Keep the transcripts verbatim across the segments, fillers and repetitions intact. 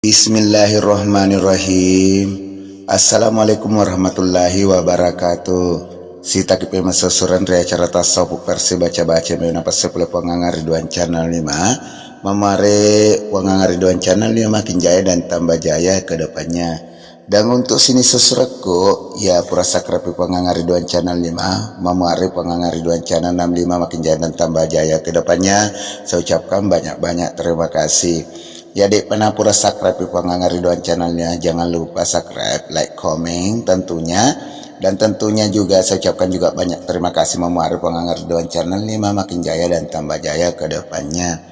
Bismillahirrahmanirrahim. Assalamualaikum warahmatullahi wabarakatuh. Sitaki pemesessuran ri acara tasawuf versi baca-baca meuna pessepule Puang Anga Ridwan Channel lima. Mamare Puang Anga Ridwan Channel lima makin jaya dan tambah jaya ke depannya. Dan untuk sini sesurekku, ya pura subscribe Puang Anga Ridwan Channel lima, mamare Puang Anga Ridwan Channel enam lima makin jaya dan tambah jaya ke depannya. Saya ucapkan banyak-banyak terima kasih. Ya, dek pernah pura subscribe Puang Anga Ridwan channelnya, jangan lupa subscribe, like, comment tentunya. Dan tentunya juga saya ucapkan juga banyak terima kasih memuari Puang Anga Ridwan channel lima makin jaya dan tambah jaya ke depannya.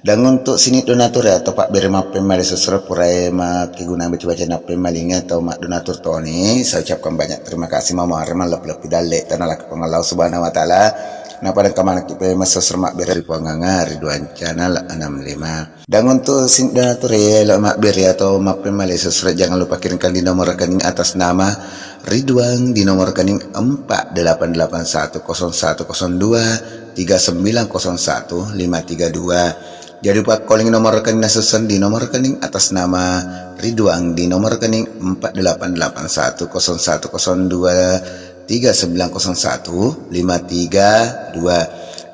Dan untuk sini donatur ya, atau Pak Beri mappemali sesuai purai makiguna baca-baca nappemali atau mak donatur toni, saya ucapkan banyak terima kasih memuari malap-lapi dalle tanah laki Puang Allah Subhanahu wa Ta'ala. Napa dan kemana kita masuk semak beri Puang Anga Ridwan channel enam lima. Dan untuk sing donatur ya, lo mabberi atau mappemali sesuai, jangan lupa kirimkan di nomor rekening atas nama Ridwan di nomor rekening empat delapan delapan satu kosong satu kosong dua tiga sembilan kosong satu lima tiga dua. Jadi pakkoling nomor rekening sesuai di nomor rekening atas nama Ridwan di nomor rekening empat delapan delapan satu kosong satu kosong dua tiga sembilan kosong satu lima tiga dua.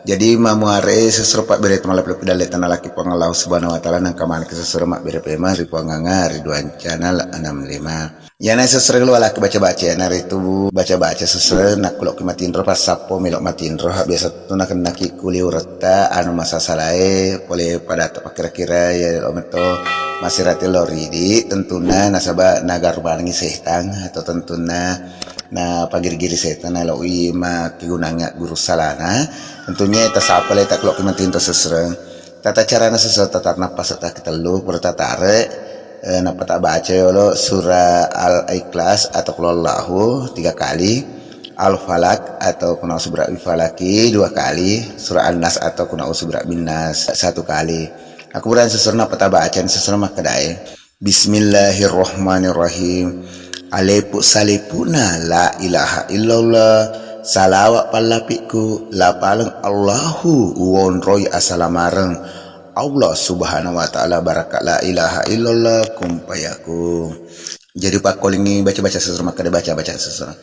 Jadi mamuare sesuai Pak Beri malap-lapi dalle tanah laki Puang Allah Subhanahu wa Ta'ala nang kamana ke sesuai Mak Beri pema ri Puang Anga Ridwan channel enam lima. Ya na sesuai lu laki baca-baca ya, na ritu baca-baca sesuai nak kulo ki matinro pas sappo melo matinro, biasa tu nak kena ki kuli uretta anu masa salae pole pada apa kira-kira ya lo meto masih rati lo ridi tentuna nasaba nagar bangi setan atau tentuna na pagiri-giri setan na lo i ma kigunanya guru salana. Tentunya tasapa le tak lo ki matinro sesuai. Tata carana sesuai tata napas tak tellu pura tatare, eh, napa tak baca yolo surah Al-Ikhlas atau Qul Huwallahu tiga kali, Al-Falaq atau Qul A'udzu Birabbil Falaq dua kali, surah An-Nas atau Qul A'udzu Birabbin Nas satu kali. Aku berani sesuai napa tak baca sesuai makkedae. Bismillahirrahmanirrahim. Alepu salepu'na la ilaha illallah, salawat pallapi'ku lapaleng Allahu uwonroi asalamareng Allah Subhanahu wa Ta'ala, baraka la ilaha illallah kumpayaku. Jadi pakkolingi baca-baca sesuai makkeda baca-baca sesuai.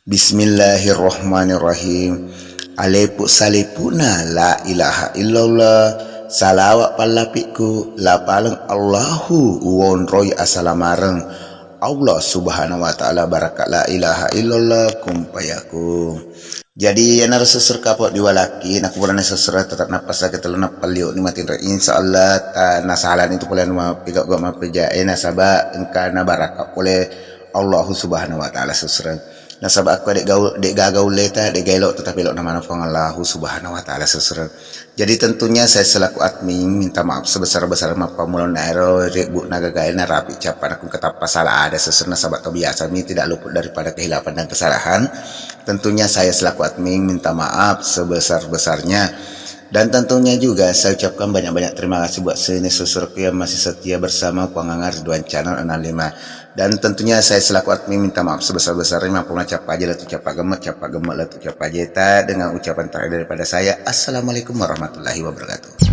Bismillahirrahmanirrahim. Alepu salepu'na la ilaha illallah, salawat pallapi'ku lapaleng Allahu uwonroi asalamareng Allah Subhanahu wa Ta'ala, baraka la ilaha illallah kumpayaku. Jadi yanaro sesuai kapo diwalaki nakuburane sesuai tetap napasake telu napalliu ni matinro, insya Allah ta nasalani tu pole anu mapega gua mapejae nasaba engka na baraka pole Allahu Subhanahu wa Ta'ala sesuai. Nasaba aku dek gaul, dek gaga ulleta, dek gaelo tetapi lo namana Puang Allahu Subhanahu wa Ta'ala sesuai. Jadi tentunya saya selaku admin minta maaf sebesar-besar mappamulana ero rebbu nagagae narapi cappa nakung ketappa salah ada sesuai nasaba to biasa mi tidak luput daripada kehilafan dan kesalahan. Tentunya saya selaku admin minta maaf sebesar-besarnya. Dan tentunya juga saya ucapkan banyak-banyak terima kasih buat sini sesuai yang masih setia bersama Puang Anga Ridwan Channel enam lima. Dan tentunya saya selaku admin minta maaf sebesar-besarnya, maaf puna cappa aja latu cappa gemet, cappa gemet latu cappa jeta. Dengan ucapan terakhir daripada saya, Assalamualaikum warahmatullahi wabarakatuh.